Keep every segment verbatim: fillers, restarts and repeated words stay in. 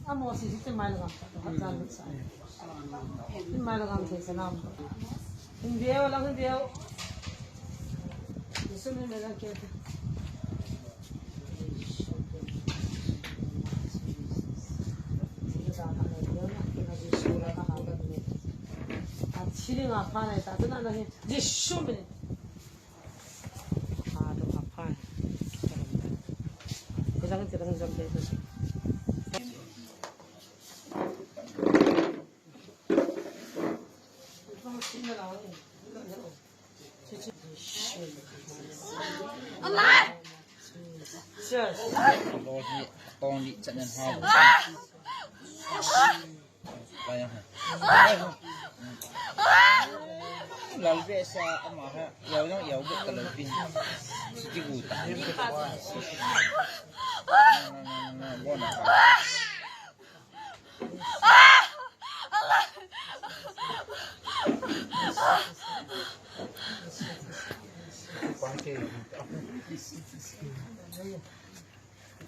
Amo si si mai la gam ta, ha ta ni sa. Mai la gam te sa nam. Hin veo la, hin veo. Ni su ni me la ke. A chili nga pa na ta, ta na na hin. Jisu min. Lalbe sa ama ha, yau nang yau bu kalau pin. Siti guta. Bona.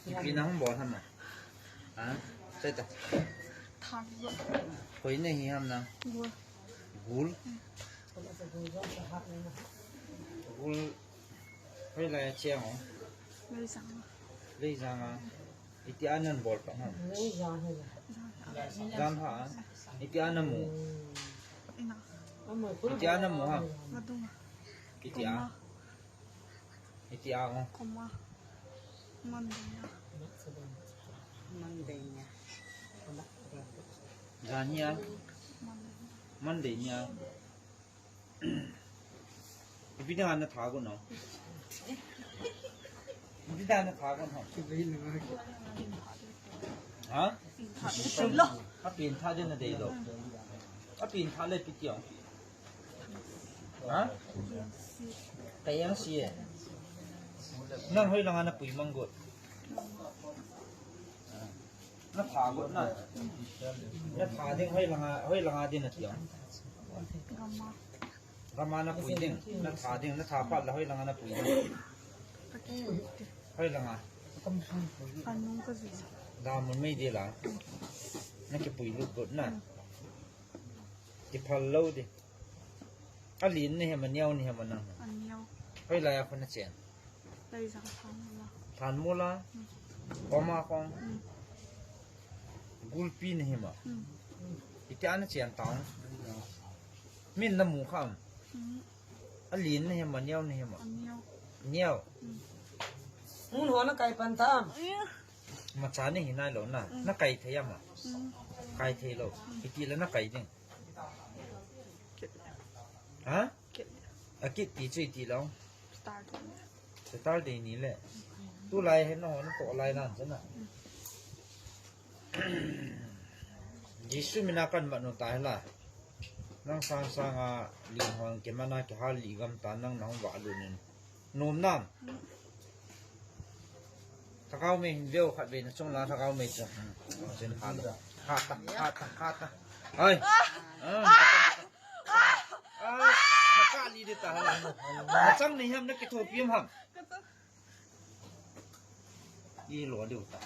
Ipi na hung bol ham na? Ha? Sai ta. Thang. Koi na hi ham na? Gul. Gul. Gul. Hoi lai chiang o. Leijang. Leijang a. Iti anan bol pa ham? Leijang he. Jan ha. Iti ana mu. Ina. Iti ana mu ha. Madung. Iti a. Koma. Iti a o. Koma. Mandenya. Mandenya. Jania. Mandenya. Mandenya. Ipi dinga na tha gon ham? Ipi dinga na tha gon ham? Ha? Apen tha dinga dei lou. Apen tha le ipi ti ham? Ha? Ka yang si e. Nang hoi langa na pui mang got. Na tha got na. Na tha ding hoi langa, hoi langa ding na ti ham? Gama. Gama na pui ding, na tha ding, na tha pat la hoi langa na pui ding. Hoi langa. Anung ka ji. Da mun mei de la. Na kipui lut got na. Kiphal lou de. Alen na hem, aneo na hem nang? Aneo. Hoi lai a khun na chen? Leijang Thanmol a. Thanmol a? Mm. Koma kong? Mm. Gulpi na hem a? Mm. Iti a na chen tang? Min na mu kham? Mm. Alen na hem, aneo na hem a? Aneo. Neo. Mm. Mun ho na kai pan tam? Mm. Macha na hi nai lou na. Mm. Na kai thei am a? Mm. Kai thei lou. Mm. Iti la na kai ding? Ha? Akit ti chu iti lou. Saturday. Saturday ni le. Tulai hi nahon toh lai nan chana. Jesu mina kan mat nu ta hi la. Nang sang sang a ling hon kemana kihal li gam ta nang nahung va lu nin. Nom nam. Thakau mei hin veu khat vei na chung la thakau mei chu. Chen kha ta, kha ta, kha ta, kha ta. Hai. Ah. Ah, na ka li de ta ha. Na chang ni ham, na kithopi ham. I lo de ta.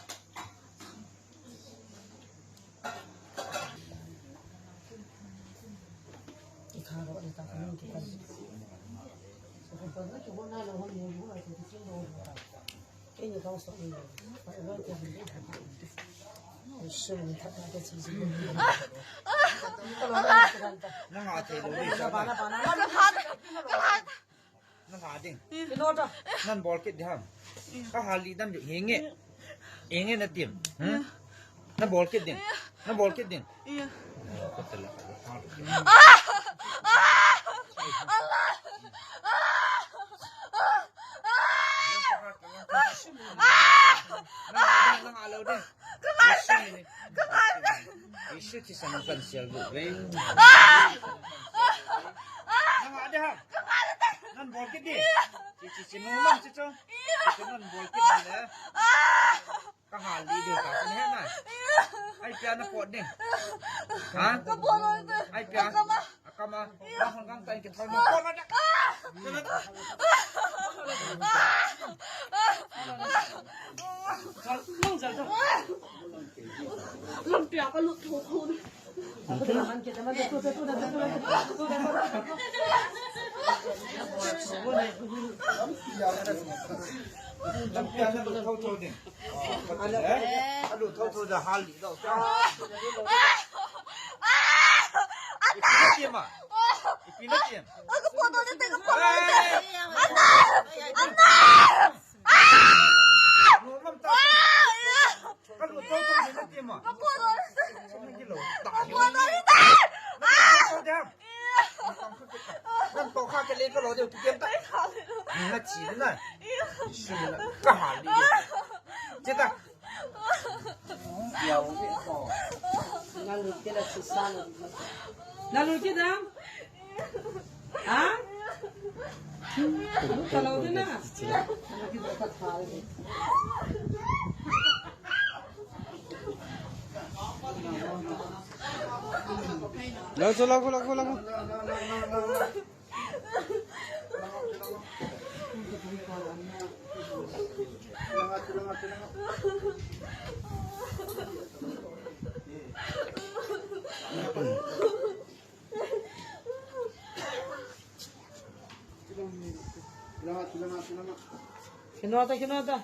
Nang a thei lou ni sa na. Na lha ding. Nabol kit ding ham? Ka hal li dan ding hinge. Hinge na tim. Hmm? Nabol kit ding. Nabol kit ding. Nang a lou ding. Jesu thisan kan sial bu ve. Nang a ding ham? Nan bol kit di. Chi, chi, chi, nu man chi chu. Chi, chi, nan bol kit di le. Ka hal di di ka, kan he na. Ai pia na pot di. Ha? Ka pot lo di. Ai pia. Ka ma. Ka ma. Ka hon kang tai ke thoi ma. Pot ma da. Sal, nang sal. Lam pia ka lut tho tho di. Ka lut tho tho ni na ti ma. Ka pot lo. Ka pot lo ni ta. Nan to kha ke le ka lo de ki kem ta. Na chi na. Shi na. Ka ha li. Che ta. Na lut ke la su sa na. Na lut ke da. Ha? Ka lo de na. Lagu, lagu, lagu, lagu. Kinota, kinota.